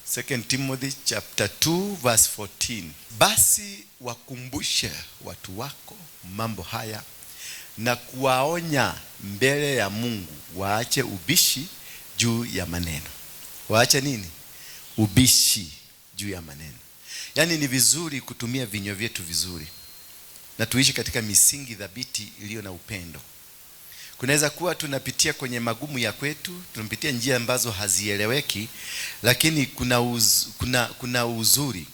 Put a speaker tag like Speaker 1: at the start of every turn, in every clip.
Speaker 1: 2 Timothy chapter 2 verse 14. Basi wakumbushe watu wako mambo haya na kuwaonya mbele ya Mungu waache ubishi juu ya maneno. Waache nini? Ubishi juu ya maneno. Yaani ni vizuri kutumia vinywa vyetu vizuri na tuishi katika misingi thabiti iliyo na upendo. Kunaweza kuwa tunapitia kwenye magumu ya kwetu, tunapitia njia ambazo hazieleweki, lakini kuna uzuri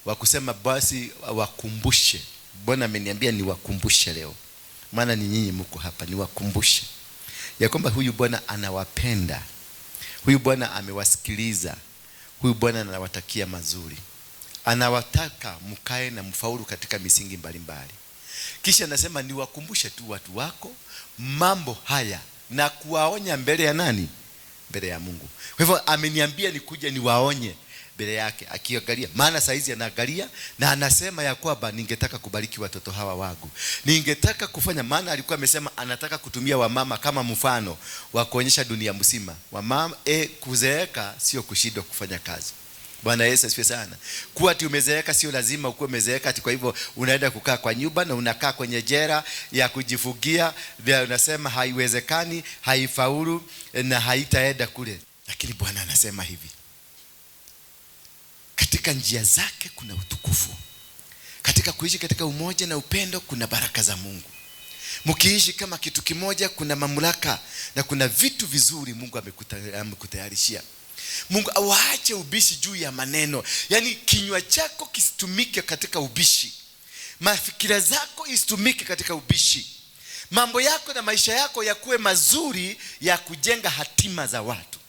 Speaker 1: wa kusema basi wakumbushe. Bwana ameniambia niwakumbushe leo, maana ni nyinyi mko hapa, niwakumbushe ya kwamba huyu Bwana anawapenda, huyu Bwana amewasikiliza, huyu Bwana anawatakia mazuri, anawataka mkae na mfaulu katika misingi mbalimbali. Kisha anasema niwakumbushe tu watu wako mambo haya na kuwaonya mbele ya nani? Mbele ya Mungu. Kwa hivyo ameniambia nikuje niwaonye mbele yake, akiangalia, maana saizi anaangalia na anasema ya kwamba ningetaka kubariki watoto hawa wangu, ningetaka kufanya. Maana alikuwa amesema anataka kutumia wamama kama mfano wa kuonyesha dunia mzima wamama, kuzeeka sio kushindwa kufanya kazi. Bwana Yesu asifiwe sana. Kuwa ati umezeeka sio lazima ukuwe umezeeka ati kwa hivyo unaenda kukaa kwa nyumba na unakaa kwenye jera ya kujifugia, ndio unasema haiwezekani, haifaulu na haitaenda kule. Lakini Bwana anasema hivi, katika njia zake kuna utukufu. Katika kuishi katika umoja na upendo kuna baraka za Mungu. Mkiishi kama kitu kimoja kuna mamlaka na kuna vitu vizuri Mungu amekutayarishia. Mungu awaache ubishi juu ya maneno. Yaani kinywa chako kisitumike katika ubishi. Mafikira zako isitumike katika ubishi. Mambo yako na maisha yako yakuwe mazuri ya kujenga hatima za watu.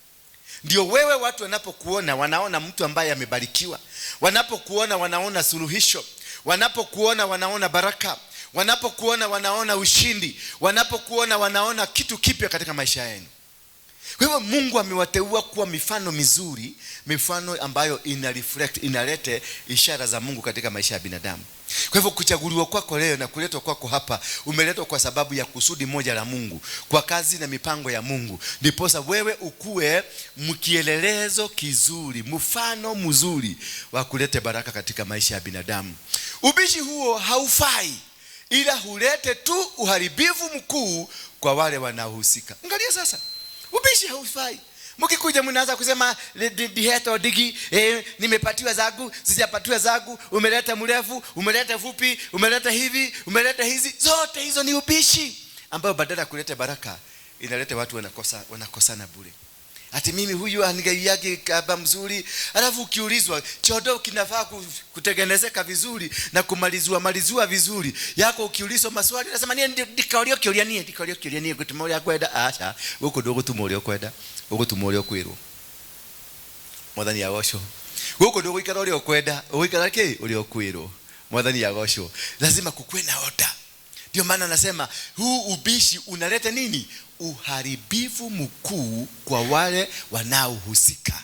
Speaker 1: Ndio wewe watu wanapokuona wanaona mtu ambaye amebarikiwa. Wanapokuona wanaona suluhisho. Wanapokuona wanaona baraka. Wanapokuona wanaona ushindi. Wanapokuona wanaona kitu kipya katika maisha yenu. Kwa hivyo Mungu amewateua kuwa mifano mizuri, mifano ambayo ina reflect, inalete ishara za Mungu katika maisha ya binadamu. Kwa hivyo kuchaguliwa kwako leo na kuletwa kwako hapa, umeletwa kwa sababu ya kusudi moja la Mungu, kwa kazi na mipango ya Mungu. Ndiposa wewe ukue mkielelezo kizuri, mfano mzuri wa kulete baraka katika maisha ya binadamu. Ubishi huo haufai, ila hulete tu uharibifu mkuu kwa wale wanaohusika. Angalia sasa. Ubishi haufai. Mkikuja mnaanza kusema diheto digi, nimepatiwa zangu, sijapatiwa zangu, umeleta mrefu, umeleta fupi, umeleta hivi, umeleta hizi. Zote hizo ni ubishi ambayo badala ya kuleta baraka inaleta watu wanakosana bure. Ati mimi huyu anigaiage kaba mzuri, alafu ukiulizwa chodo kinafaa kutengenezeka vizuri na kumalizwa malizwa vizuri. Yako ukiulizwa maswali unasema nie ndikaulio kiulia nie ndikaulio kiulia nie gutuma uria kwenda. Acha guku ndugutuma uria kwenda, ugutuma uria kwirwo. Mwathani agocwo. Guku nduguikara uria ukwenda, uguikara ki uria ukwirwo. Mwathani agocwo. Lazima kukue na order. Ndio maana nasema huu ubishi unaleta nini? Uharibifu mkuu kwa wale wanaohusika.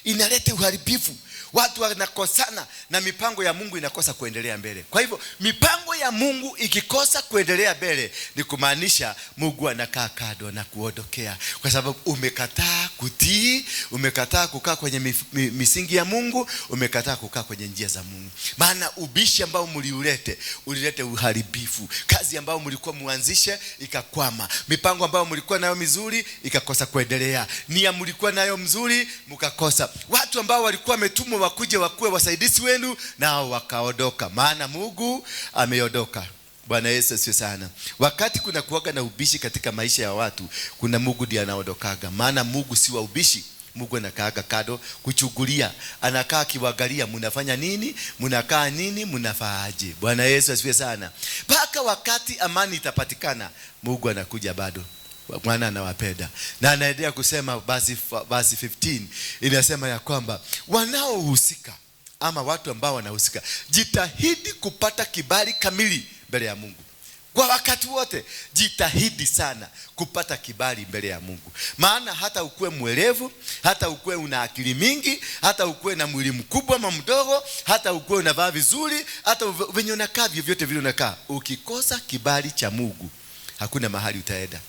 Speaker 1: Inaleta uharibifu. Watu wanakosana na mipango ya Mungu inakosa kuendelea mbele. Kwa hivyo mipango ya Mungu ikikosa kuendelea mbele ni kumaanisha Mungu anakaa kando na kuondokea, kwa sababu umekataa kutii, umekataa kukaa kwenye misingi ya Mungu, umekataa kukaa kwenye njia za Mungu. Maana ubishi ambao mliulete, ulilete uharibifu. Kazi ambayo mlikuwa muanzishe ikakwama, mipango ambayo mlikuwa nayo mizuri ikakosa kuendelea, nia mlikuwa nayo mzuri mkakosa. Watu ambao walikuwa wametumwa wakuje wakuwe wasaidizi wenu nao wakaondoka, maana Mungu ameondoka. Bwana Yesu asifiwe sana. Wakati kuna kuwaga na ubishi katika maisha ya watu, kuna Mungu ndiye anaondokaga. Maana Mungu si wa ubishi. Mungu anakaaga kando kuchungulia, anakaa akiwaangalia mnafanya nini, mnakaa nini, mnafaaje. Bwana Yesu asifiwe sana. Mpaka wakati amani itapatikana, Mungu anakuja bado. Bwana anawapenda. Na anaendelea kusema basi 15 inasema ya kwamba wanaohusika ama watu ambao wanahusika, jitahidi kupata kibali kamili mbele ya Mungu. Kwa wakati wote jitahidi sana kupata kibali mbele ya Mungu. Maana hata ukuwe mwelevu, hata ukuwe una akili mingi, hata ukuwe na mwili mkubwa ama mdogo, hata ukuwe unavaa vizuri, hata venye unakaa, vyovyote vile unakaa, ukikosa kibali cha Mungu hakuna mahali utaenda.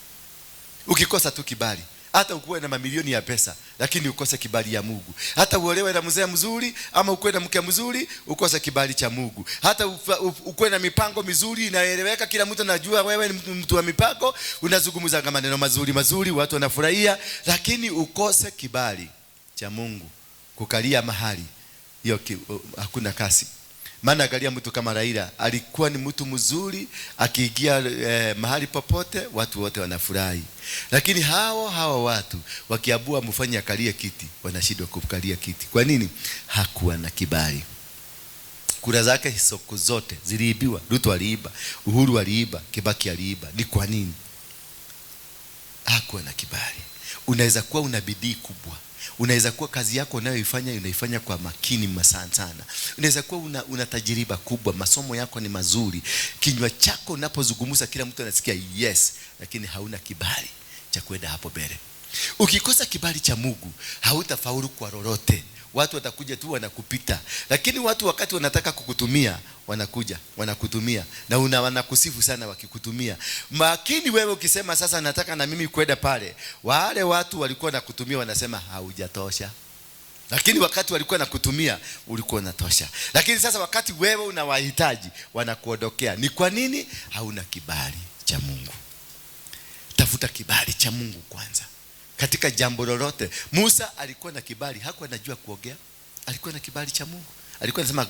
Speaker 1: Ukikosa tu kibali Hata ukuwe na mamilioni ya pesa lakini ukose kibali ya Mungu. Hata uolewe na mzee mzuri ama ukuwe na mke mzuri ukose kibali cha Mungu. Hata ukuwe na mipango mizuri inaeleweka, kila mtu anajua wewe ni mtu wa mipango, unazungumza maneno mazuri mazuri, watu wanafurahia, lakini ukose kibali cha Mungu kukalia mahali hiyo, hakuna kasi. Maana angalia mtu kama Raila, alikuwa ni mtu mzuri, akiingia mahali popote watu wote wanafurahi. Lakini hao watu wakiabua mfanye akalie kiti, wanashindwa kukalia kiti. Kwa nini? Hakuwa na kibali. Kura zake soko zote ziliibiwa. Ruto aliiba, Uhuru aliiba, Kibaki aliiba. Ni kwa nini? Hakuwa na kibali. Unaweza kuwa una bidii kubwa, unaweza kuwa kazi yako unayoifanya unaifanya kwa makini sana. Unaweza kuwa una tajiriba kubwa, masomo yako ni mazuri, kinywa chako unapozungumza kila mtu anasikia yes, lakini hauna kibali cha kwenda hapo mbele. Ukikosa kibali cha Mungu hautafaulu kwa lolote. Watu watakuja tu wanakupita. Lakini watu wakati wanataka kukutumia wanakuja, wanakutumia na wanakusifu sana wakikutumia. Lakini wewe ukisema sasa nataka na mimi kwenda pale, wale watu walikuwa nakutumia wanasema haujatosha. Lakini wakati walikuwa nakutumia ulikuwa unatosha. Lakini sasa wakati wewe unawahitaji wanakuondokea. Ni kwa nini? Hauna kibali cha Mungu. Tafuta kibali cha Mungu kwanza katika jambo lolote. Musa alikuwa na kibali, hakuwa anajua kuongea, alikuwa na kibali cha Mungu. Alikuwa anasema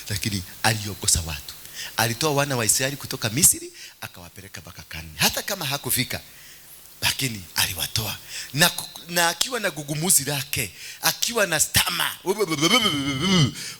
Speaker 1: lakini aliongoza watu. Alitoa wana wa Israeli kutoka Misri akawapeleka mpaka Kanaani. Hata kama hakufika, lakini aliwatoa. Na akiwa na gugumuzi lake, akiwa na stama,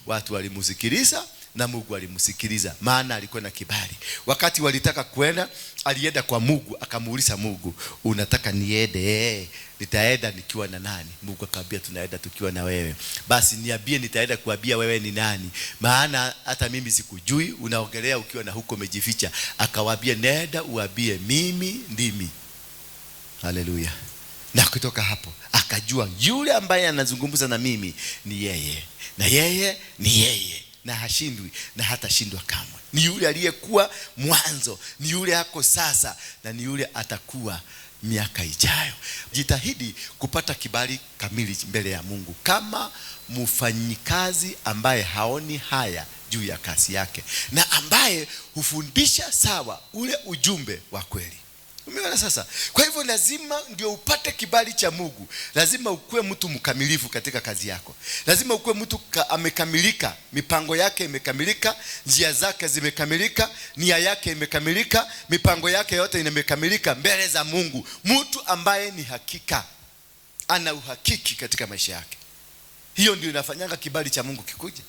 Speaker 1: watu walimusikiliza na Mungu alimusikiliza, maana alikuwa na kibali. Wakati walitaka kwenda, alienda kwa Mungu akamuuliza Mungu, unataka niende? Nitaenda nikiwa na nani? Mungu akamwambia tunaenda tukiwa na wewe. Basi niambie nitaenda kuambia wewe ni nani, maana hata mimi sikujui, unaongelea ukiwa na huko umejificha. Akawaambia nenda uambie mimi ndimi. Haleluya. Na kutoka hapo akajua yule ambaye anazungumza na mimi ni yeye, na yeye ni yeye, na hashindwi na hatashindwa kamwe. Ni yule aliyekuwa mwanzo, ni yule ako sasa, na ni yule atakuwa miaka ijayo. Jitahidi kupata kibali kamili mbele ya Mungu kama mfanyikazi ambaye haoni haya juu ya kazi yake na ambaye hufundisha sawa ule ujumbe wa kweli. Umeona sasa? Kwa hivyo lazima ndio upate kibali cha Mungu, lazima ukuwe mtu mkamilifu katika kazi yako. Lazima ukuwe mtu amekamilika, mipango yake imekamilika, njia zake zimekamilika, nia yake imekamilika, mipango yake yote imekamilika mbele za Mungu. Mtu ambaye ni hakika, ana uhakiki katika maisha yake. Hiyo ndio inafanyanga kibali cha Mungu kikuje.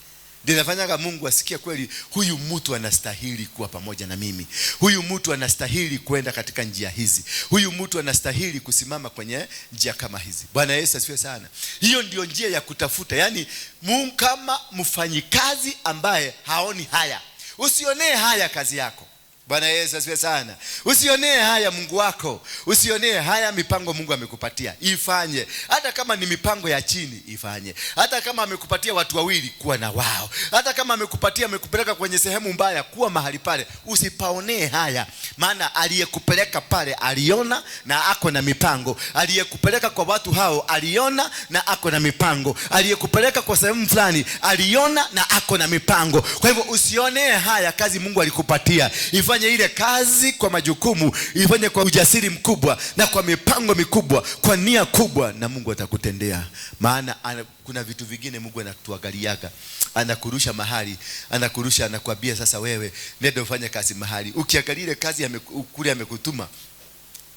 Speaker 1: Ndio inafanyanga Mungu asikie kweli huyu mtu anastahili kuwa pamoja na mimi. Huyu mtu anastahili kwenda katika njia hizi. Huyu mtu anastahili kusimama kwenye njia kama hizi. Bwana Yesu asifiwe sana. Hiyo ndio njia ya kutafuta. Yaani Mungu kama mfanyikazi ambaye haoni haya. Usionee haya kazi yako. Bwana Yesu asifiwe sana. Usionee haya Mungu wako. Usionee haya mipango Mungu amekupatia. Ifanye. Hata kama ni mipango ya chini, ifanye. Hata kama amekupatia watu wawili, kuwa na wao. Hata kama amekupatia, amekupeleka kwenye sehemu mbaya, kuwa mahali pale. Usipaonee haya. Maana aliyekupeleka pale aliona na ako na mipango. Aliyekupeleka kwa watu hao aliona na ako na mipango. Aliyekupeleka kwa sehemu fulani aliona na ako na mipango. Kwa hivyo usionee haya kazi Mungu alikupatia. Ifanye ile kazi kwa majukumu, ifanye kwa ujasiri mkubwa na kwa mipango mikubwa, kwa nia kubwa, na Mungu atakutendea. Maana kuna vitu vingine Mungu anatuangaliaga, anakurusha mahali, anakurusha, anakuambia sasa wewe nenda ufanye kazi mahali. Ukiangalia ile kazi kule amekutuma,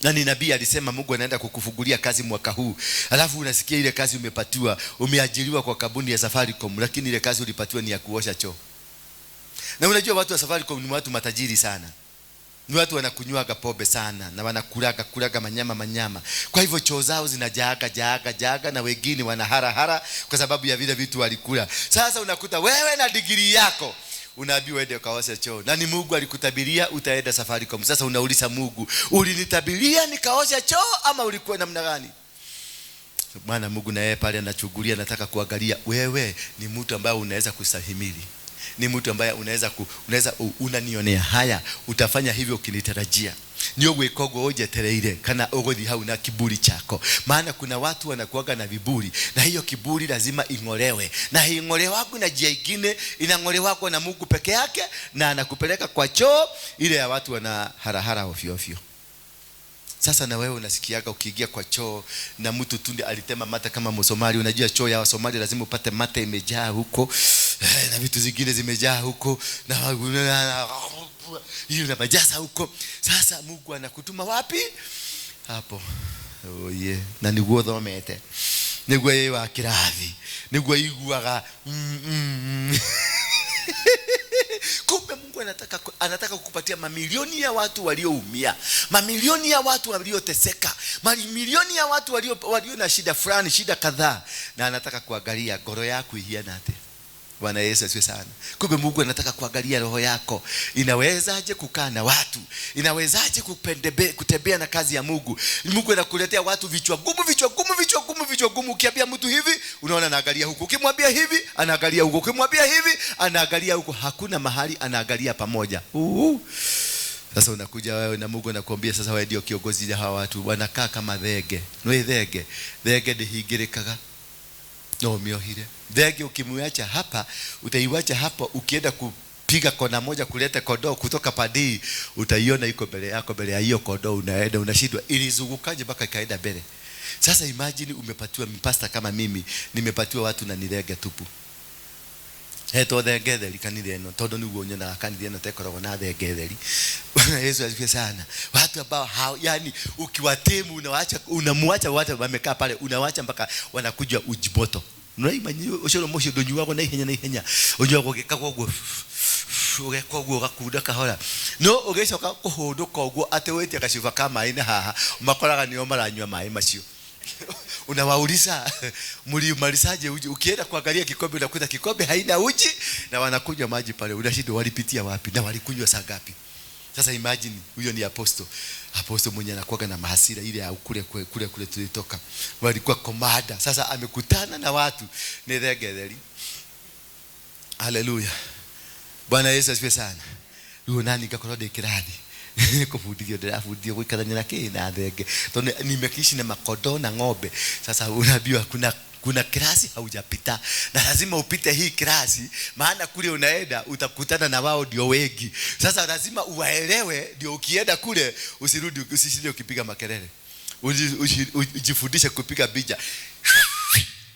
Speaker 1: na ni nabii alisema Mungu anaenda kukufungulia kazi mwaka huu. Alafu unasikia ile kazi umepatiwa, umeajiriwa kwa kampuni ya Safaricom, lakini ile kazi ulipatiwa ni ya kuosha choo. Na unajua watu wa Safaricom ni watu matajiri sana. Ni watu wanakunywaga pombe sana na wanakulaga kulaga manyama. Kwa hivyo choo zao zinajaaga jaaga na wengine wanaharahara kwa sababu ya vile vitu walikula. Sasa unakuta wewe na digrii yako unaambiwa uende ukaoshe choo. Na ni Mungu alikutabiria utaenda Safaricom. Sasa unauliza Mungu, ulinitabiria nikaosha choo ama ulikuwa namna gani? Maana Mungu na yeye pale anachungulia, anataka kuangalia wewe ni mtu ambaye unaweza kustahimili. Ni mtu ambaye unaweza unanionea haya, utafanya hivyo ukinitarajia. Ni ũgwĩka ũguo ũnjetereire kana ũgũthiĩ hau na kiburi chako. Maana kuna watu wanakuwaga na viburi, na hiyo kiburi lazima ing'olewe, na ing'olewako na njia ingine, inang'olewako na Mungu peke yake, na anakupeleka kwa choo ile ya watu wana harahara ovyo ovyo. Sasa na wewe unasikiaga ukiingia kwa choo na mtu tu alitema mate kama Msomali. Unajua choo ya Wasomali lazima upate mate imejaa huko, na vitu zingine zimejaa huko, na hiyo na majasa huko. Sasa Mungu anakutuma wapi? Hapo. Oh yeah. Na niguo thomete, niguo yeye wa kirathi, niguo iguaga Kumbe Mungu anataka kukupatia mamilioni ya watu walioumia, mamilioni ya watu walioteseka, mamilioni ya watu walio na shida fulani, shida kadhaa, na anataka kuangalia ngoro yako ihiana atia. Bwana Yesu asifiwe sana. Kumbe Mungu anataka kuangalia roho yako. Inawezaje kukaa na watu? Inawezaje kutembea na kazi ya Mungu? Mungu anakuletea watu vichwa gumu, vichwa gumu, vichwa gumu, vichwa gumu. Ukiambia mtu hivi, unaona anaangalia huku. Ukimwambia hivi, anaangalia huku. Ukimwambia hivi, anaangalia huku. Hakuna mahali anaangalia pamoja. Sasa unakuja wewe na Mungu anakuambia sasa wewe ndio kiongozi wa hawa watu. Wanakaa kama thenge. Nĩ thenge. Thenge ndĩhingĩrĩkaga. No miohire. Thenge ukimwacha hapa, utaiwacha hapa, ukienda kupiga kona moja kuleta kondoo kutoka padii, utaiona iko mbele yako, mbele ya hiyo kondoo unaenda unashindwa ilizungukaje mpaka ikaenda mbele. Sasa imagine umepatiwa mpasta kama mimi, nimepatiwa watu na nirege tupu. Heto thenge theri kanitha ĩno, tondũ nĩguo nyonaga kanitha ĩno tekoragwo na thenge theri. Bwana Yesu asifiwe sana. Watu ambao hao, yani ukiwatemu unawaacha, unamwacha watu wamekaa pale, unawacha mpaka wanakuja ujiboto. Unaimanya ucio mucio ndũnyuagwo na ihenya na ihenya, ũnyuagwo ũgĩkagwo ũguo, ũgeka ũguo ũgakunda kahora, no ũgĩcoka kũhũndũka ũguo atĩ wĩtie gacuba ka maĩ na haha, makoraga nĩo maranyua maĩ macio. Unawauliza mlimalizaje uji? Ukienda kuangalia kikombe unakuta kikombe haina uji na wanakunywa maji pale. Unashindwa walipitia wapi na walikunywa saa ngapi? Sasa imagine huyo ni apostle. Apostle mwenye anakuwa na mahasira ile ya kule kule kule tulitoka. Walikuwa komanda. Sasa amekutana na watu ni thengetheri. Haleluya. Bwana Yesu asifiwe sana. Rĩu nani ngakorwo ndĩ kĩrathi kũbundithio ndĩrabundithio gũikarania na kĩ na thenge, tondũ nimeishi na makondoo na ng'ombe. Sasa unaambiwa kuna klasi haujapita na lazima upite hii klasi, maana kule unaenda utakutana na wao ndio wengi. Sasa lazima uwaelewe, ndio ukienda kule usirudi, usishinde ukipiga makelele. Ujifundishe kupiga bija.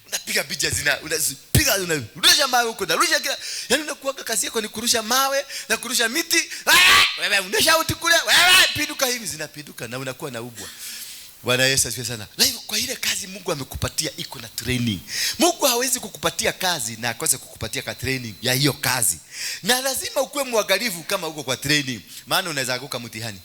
Speaker 1: Unapiga bija zina, unapiga, unarusha mawe huko, unarusha kila, yaani unakuwa kazi yako ni kurusha mawe na kurusha miti. Wewe unashauti kule, wewe pinduka hivi, zinapinduka na unakuwa na ubwa. Bwana Yesu asifiwe sana. Na hivyo kwa ile kazi Mungu amekupatia iko na training. Mungu hawezi kukupatia kazi na akose kukupatia ka training ya hiyo kazi. Na lazima ukuwe mwangalifu kama uko kwa training, maana unaweza anguka mtihani.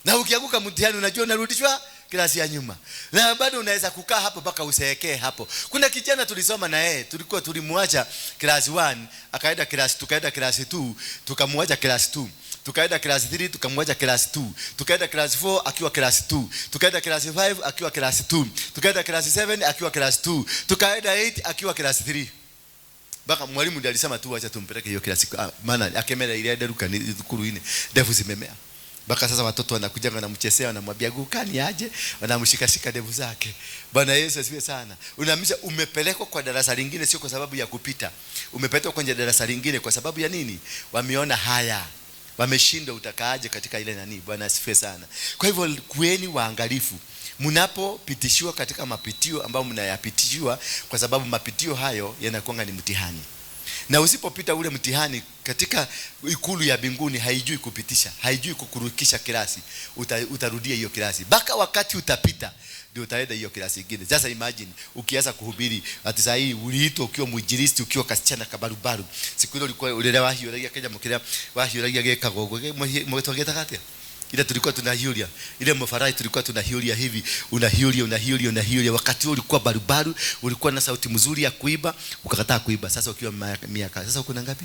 Speaker 1: Na ukianguka mtihani unajua unarudishwa klasi ya nyuma. Na bado unaweza kukaa hapo mpaka useekee hapo. Kuna kijana tulisoma na yeye, tulikuwa tulimwacha class 1, akaenda class, tukaenda class 2, tukamwacha class 2. Tukaenda class 3, tukamwacha class 2. Tukaenda class 4 akiwa class 2. Tukaenda class 5 akiwa class 2. Tukaenda class 7 akiwa class 2. Tukaenda 8 akiwa class 3. Baka mwalimu ndiye alisema tu acha tumpeleke hiyo class, maana akemera ile nderuka ni thukuru ine ndevu zimemea. Baka sasa watoto wanakuja wanamchezea, wanamwambia gukani aje, wanamshikashika ndevu zake. Bwana Yesu asifiwe sana. Unaamisha umepelekwa kwa darasa lingine sio kwa sababu ya kupita. Umepelekwa kwenye darasa lingine kwa sababu ya nini? Wameona haya. Wameshindwa, utakaaje katika ile nani? Bwana asifiwe sana. Kwa hivyo kueni waangalifu mnapopitishiwa katika mapitio ambayo mnayapitishiwa, kwa sababu mapitio hayo yanakuwa ni mtihani. Na usipopita ule mtihani katika ikulu ya mbinguni, haijui kupitisha, haijui kukurukisha kilasi. Utarudia hiyo kilasi mpaka wakati utapita ndio utaenda hiyo kilasi nyingine. Sasa imagine ukianza kuhubiri ati saa hii uliitwa ukiwa mwinjilisti, ukiwa kasichana kabarubaru. Siku ile ulikuwa ulele wahiũragia Kenya mukira wahiũragia gĩkagwo ũguo atia? Ile tulikuwa tunahiuria, ile mfarai tulikuwa tunahiuria hivi, unahiuria unahiuria unahiuria. Wakati ulikuwa barubaru, ulikuwa na sauti mzuri ya kuiba, ukakataa kuiba. Sasa ukiwa miaka, sasa uko na ngapi?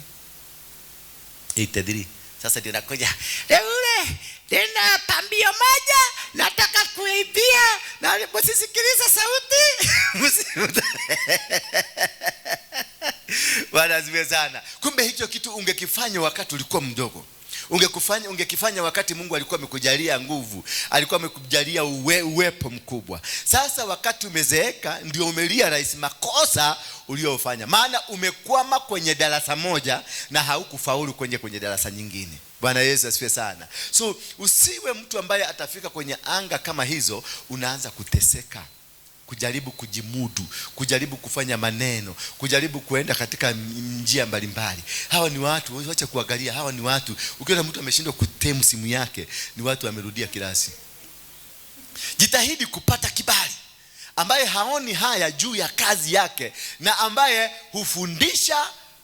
Speaker 1: 83. Sasa ndio nakuja ule tena pambio moja nataka kuibia na msisikilize sauti. Bwana asifiwe sana. Kumbe hicho kitu ungekifanya wakati ulikuwa mdogo, ungekifanya wakati Mungu alikuwa amekujalia nguvu, alikuwa amekujalia uwepo mkubwa. Sasa wakati umezeeka ndio umerealize makosa uliofanya, maana umekwama kwenye darasa moja na haukufaulu kwenye darasa nyingine. Bwana Yesu asifiwe sana. So usiwe mtu ambaye atafika kwenye anga kama hizo unaanza kuteseka, kujaribu kujimudu, kujaribu kufanya maneno, kujaribu kuenda katika njia mbalimbali. Hawa ni watu, wacha kuangalia, hawa ni watu. Ukiona mtu ameshindwa kutemu simu yake, ni watu wamerudia kilasi. Jitahidi kupata kibali, ambaye haoni haya juu ya kazi yake na ambaye hufundisha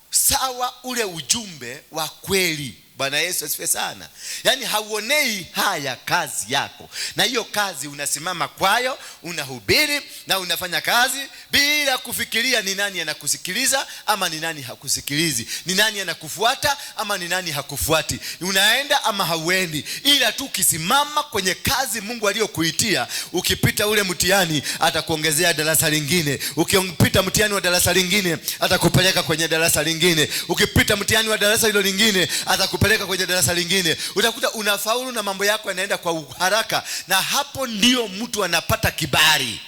Speaker 1: sawa ule ujumbe wa kweli. Bwana Yesu asifiwe sana. Yaani hauonei haya kazi yako, na hiyo kazi unasimama kwayo, unahubiri na unafanya kazi bila kufikiria ni nani anakusikiliza ama ni nani hakusikilizi, ni nani anakufuata ama ni nani hakufuati, unaenda ama hauendi, ila tu ukisimama kwenye kazi Mungu aliyokuitia, ukipita ule mtihani atakuongezea darasa lingine, ukipita mtihani wa darasa lingine atakupeleka kwenye darasa lingine, ukipita mtihani wa darasa hilo lingine atakupeleka kwenye darasa lingine. Utakuta unafaulu na mambo yako yanaenda kwa haraka, na hapo ndio mtu anapata kibali.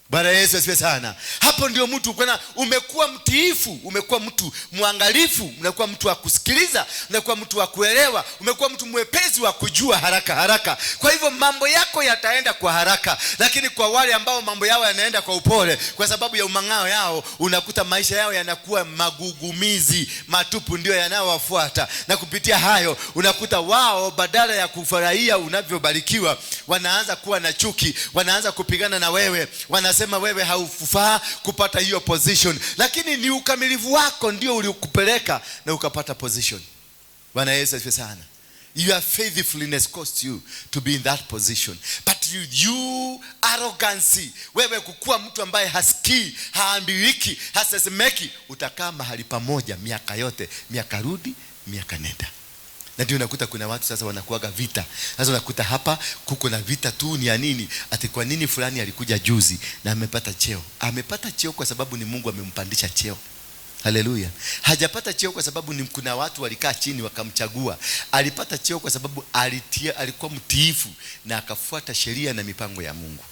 Speaker 1: Bwana Yesu asifiwe sana. Hapo ndio mtu kuna, umekuwa mtiifu, umekuwa mtu mwangalifu, umekuwa mtu wa kusikiliza, umekuwa mtu wa kuelewa, umekuwa mtu mwepesi wa kujua haraka haraka. Kwa hivyo mambo yako yataenda kwa haraka. Lakini kwa wale ambao mambo yao yanaenda kwa upole kwa sababu ya umang'ao yao, unakuta maisha yao yanakuwa magugumizi matupu ndio yanayowafuata. Na kupitia hayo unakuta wao badala ya kufurahia unavyobarikiwa, wanaanza kuwa na chuki, wanaanza kupigana na wewe, wanasema wewe haufaa kupata hiyo position. Lakini ni ukamilifu wako ndio uliokupeleka na ukapata position. Bwana Yesu asifiwe sana. Your faithfulness cost you to be in that position. But you arrogancy, wewe kukua mtu ambaye hasikii, haambiwiki, hasesemeki, utakaa mahali pamoja miaka yote, miaka rudi, miaka nenda. Na ndio unakuta kuna watu sasa wanakuaga vita. Sasa unakuta hapa kuko na vita tu ni ya nini? Ati kwa nini fulani alikuja juzi na amepata cheo? Amepata cheo kwa sababu ni Mungu amempandisha cheo. Haleluya. Hajapata cheo kwa sababu ni kuna watu walikaa chini wakamchagua. Alipata cheo kwa sababu alikuwa mtiifu na akafuata sheria na mipango ya Mungu.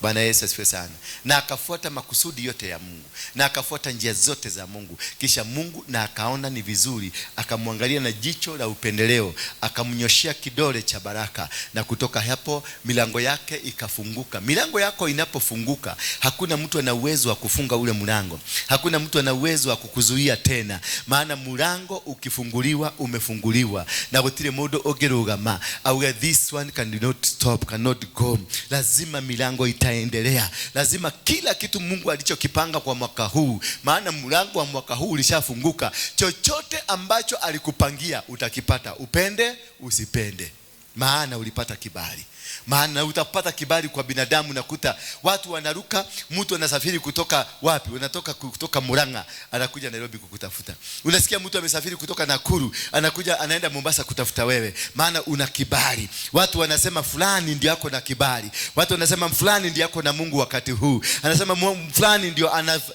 Speaker 1: Bwana Yesu asifiwe sana. Na akafuata makusudi yote ya Mungu, na akafuata njia zote za Mungu. Kisha Mungu na akaona ni vizuri, akamwangalia na jicho la upendeleo, akamnyoshia kidole cha baraka, na kutoka hapo milango yake ikafunguka. Milango yako inapofunguka, hakuna mtu ana uwezo wa kufunga ule mlango. Hakuna mtu ana uwezo wa kukuzuia tena. Maana mlango ukifunguliwa umefunguliwa. Na gutire mundu ungirugama auge this one cannot stop, cannot go. Lazima milango itaendelea. Lazima kila kitu Mungu alichokipanga kwa mwaka huu, maana mlango wa mwaka huu ulishafunguka. Chochote ambacho alikupangia utakipata, upende usipende, maana ulipata kibali. Maana utapata kibali kwa binadamu. Nakuta watu wanaruka, mtu anasafiri kutoka wapi? Unatoka kutoka Murang'a anakuja Nairobi kukutafuta. Unasikia mtu amesafiri kutoka Nakuru anakuja anaenda Mombasa kutafuta wewe, maana una kibali. Watu wanasema fulani ndio yako na kibali. Watu wanasema fulani ndio yako na Mungu wakati huu. Anasema fulani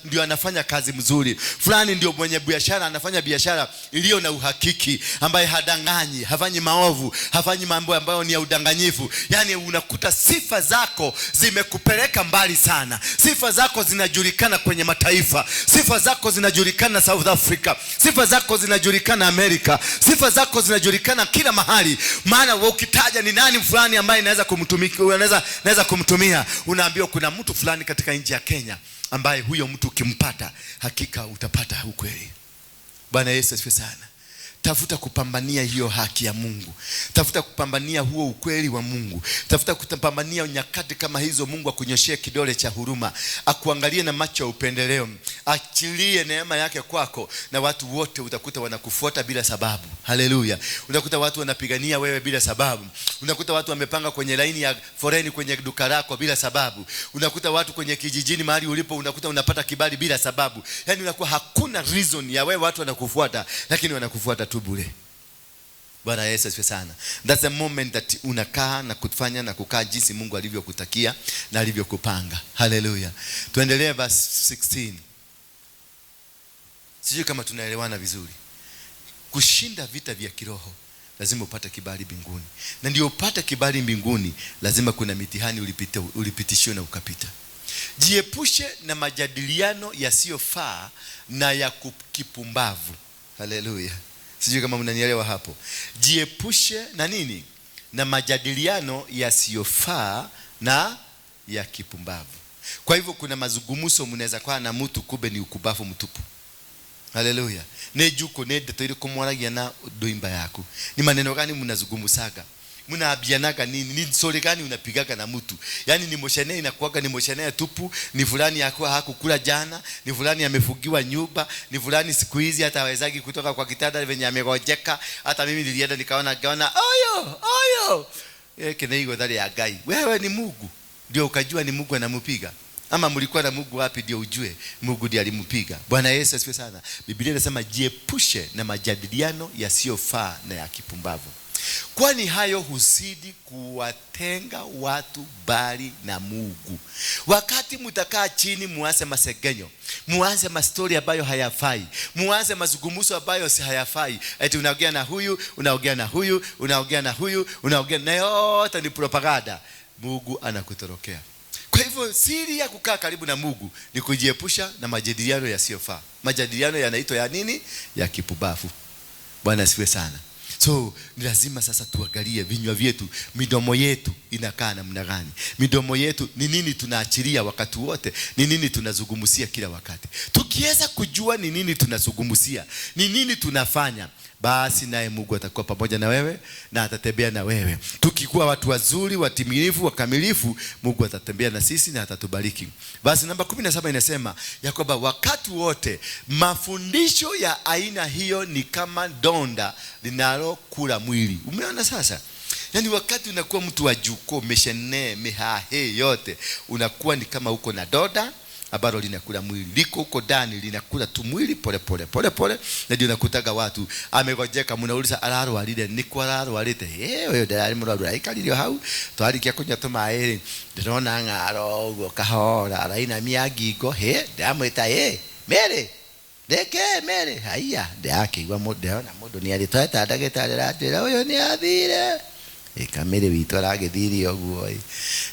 Speaker 1: ndio anafanya kazi mzuri. Fulani ndio mwenye biashara, anafanya biashara iliyo na uhakiki, ambaye hadanganyi, hafanyi maovu, hafanyi mambo ambayo ni ya udanganyifu. Yaani unakuta sifa zako zimekupeleka mbali sana. Sifa zako zinajulikana kwenye mataifa. Sifa zako zinajulikana South Africa. Sifa zako zinajulikana Amerika. Sifa zako zinajulikana kila mahali. Maana ukitaja ni nani fulani ambaye naweza kumtumikia, naweza kumtumia, unaambiwa kuna mtu fulani katika nchi ya Kenya ambaye huyo mtu ukimpata hakika utapata ukweli. Bwana Yesu asifiwe sana. Tafuta kupambania hiyo haki ya Mungu. Tafuta kupambania huo ukweli wa Mungu. Tafuta kupambania nyakati kama hizo Mungu akunyoshie kidole cha huruma, akuangalie na macho ya upendeleo, achilie neema yake kwako, na watu wote utakuta wanakufuata bila sababu. Haleluya. Utakuta watu wanapigania wewe bila sababu. Unakuta watu wamepanga kwenye laini ya foreni kwenye duka lako bila sababu. Unakuta watu kwenye kijijini mahali ulipo, unakuta unapata kibali bila sababu. Yaani unakuwa hakuna reason ya wewe watu wanakufuata, lakini wanakufuata tu bure. Bwana Yesu asifiwe sana. That's the moment that unakaa na kufanya na kukaa jinsi Mungu alivyokutakia na alivyokupanga. Haleluya. Tuendelee verse 16. Sijui kama tunaelewana vizuri. Kushinda vita vya kiroho lazima upate kibali mbinguni, na ndio upate kibali mbinguni lazima kuna mitihani ulipitishiwa na ukapita. Jiepushe na majadiliano yasiyofaa na ya kipumbavu. Haleluya! Sijui kama mnanielewa hapo. Jiepushe na nini? Na majadiliano yasiyofaa na ya kipumbavu. Kwa hivyo kuna mazungumzo mnaweza kuwa na mtu, kumbe ni ukubavu mtupu. Haleluya. Nejuko ne ndeto irĩkũ mwaragia na ndoimba yaku? Ni maneno gani mnazungumzaga? Mnaambianaga nini? Ni story gani unapigaga na mtu? Yaani ni moshene inakuwaga ni moshene tupu, ni fulani yakuwa hakukula jana, ni fulani amefugiwa nyumba, ni fulani siku hizi hata hawezagi kutoka kwa kitanda venye amegojeka. Hata mimi nilienda nikaona gaona oyo oyo. Yeke ni igotha rĩa Ngai. Wewe ni Mungu. Ndio ukajua ni Mungu anamupiga. Ama mlikuwa na Mungu wapi ndio ujue Mungu ndiye alimpiga? Bwana Yesu asifiwe sana. Biblia inasema jiepushe na majadiliano yasiyofaa na ya kipumbavu, kwani hayo huzidi kuwatenga watu mbali na Mungu. Wakati mtakaa chini muanze masegenyo, muanze mastori ambayo hayafai, muanze mazungumzo ambayo si hayafai, eti unaongea na huyu, unaongea na huyu, unaongea na huyu, unaongea na yote ni propaganda, Mungu anakutorokea. Kwa hivyo siri ya kukaa karibu na Mungu ni kujiepusha na majadiliano yasiyofaa. Majadiliano yanaitwa ya nini? Ya kipumbavu. Bwana asifiwe sana. So ni lazima sasa tuangalie vinywa vyetu, midomo yetu inakaa namna gani, midomo yetu ni nini tunaachilia wakati wote, ni nini tunazungumzia kila wakati. Tukiweza kujua ni nini tunazungumzia, ni nini tunafanya, basi naye Mungu atakuwa pamoja na wewe na atatembea na wewe. Tukikuwa watu wazuri, watimilifu, wakamilifu, Mungu atatembea na sisi na atatubariki. Basi namba 17 inasema ya kwamba wakati wote mafundisho ya aina hiyo ni kama donda linalokula mwili. Umeona sasa? Yaani wakati unakuwa mtu wa juko, meshene, mehahe yote, unakuwa ni kama uko na doda ambalo linakula mwili, liko huko ndani linakula tu mwili pole pole pole pole, na ndio nakutaga watu amegojeka, mnauliza ararwarire niko ararwarite, eh wewe ndarari mũrwaru aikarire hau twarikia kunywa tũmaĩ rĩ, ndĩrona ng'aro ũguo kahora arainamia ngingo, he ndamwĩta eh Mary reke Mary, haiya ndĩrakĩigua ndĩrona mũndũ nĩ arĩ tweta ndagĩtarĩ aratwĩra ũyũ nĩ athire ikamĩrĩ witũ aragĩthire ũguo ĩ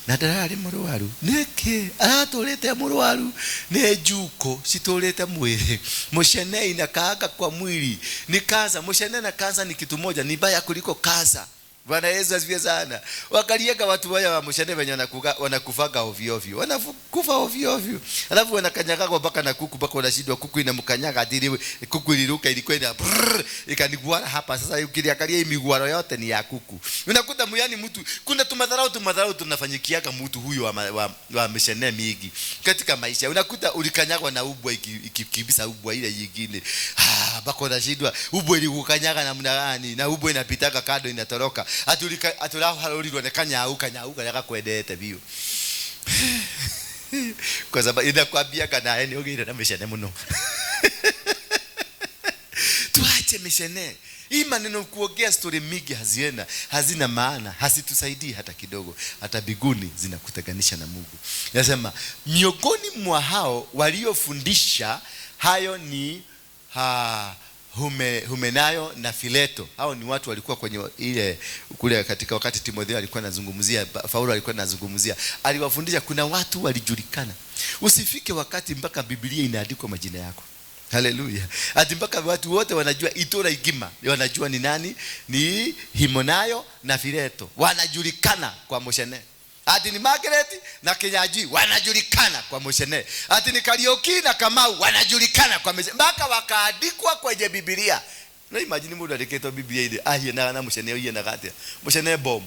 Speaker 1: na ndararĩ mũrwaru nĩkĩ aratũrĩte mũrwaru nĩ njuko citũrĩte mwĩrĩ mũcene inakaanga kwa mwili ni kansa. Mũcene na kansa ni kitu moja, ni mbaya kuliko kansa. Bwana Yesu asifiwe sana. Wakalieka watu waya wa mshene wenye wanakufaga ovyo ovyo. Wanakufa ovyo ovyo. Alafu wanakanyaga mpaka na kuku mpaka wanashindwa kuku inamkanyaga adili kuku iliruka ilikuwa ina ikaniguara hapa. Sasa ukiliangalia hii miguaro yote ni ya kuku. Unakuta muyani mtu kuna tumadharau tunafanyikiaga mtu huyo wa mshene mingi katika maisha. Unakuta ulikanyagwa na ubwa ikikibisa ubwa ile nyingine. Ah, mpaka unashindwa ubwa ilikukanyaga namna gani na ubwa inapitaka kando inatoroka. Aturaharũrirwo nĩ kanyau kanyau karĩa gakwendete biũ kwa sababu inakwambiaga nawe nĩ ũgĩire na mĩcene mũno. Tuache mĩcene hii maneno kuongea story mingi haziena, hazina maana, hazitusaidii hata kidogo, hata biguni zinakutenganisha na Mungu. Nasema miongoni mwa hao waliofundisha hayo ni Humenayo na Fileto. Hao ni watu walikuwa kwenye ile kule katika wakati Timotheo alikuwa anazungumzia, Paulo alikuwa anazungumzia, aliwafundisha. Kuna watu walijulikana. Usifike wakati mpaka Biblia inaandikwa majina yako. Haleluya. Ati mpaka watu wote wanajua itora igima, wanajua ni nani, ni Himenayo na Fileto. Wanajulikana kwa moshene. Ati ni Margaret na Kinyaji wanajulikana kwa moshene. Ati ni Kariuki na Kamau wanajulikana kwa moshene. Mpaka wakaandikwa kwenye Biblia. Na imagine mtu andikitwo Biblia ile ahianaga na moshene ahianaga atia. Moshene bomb.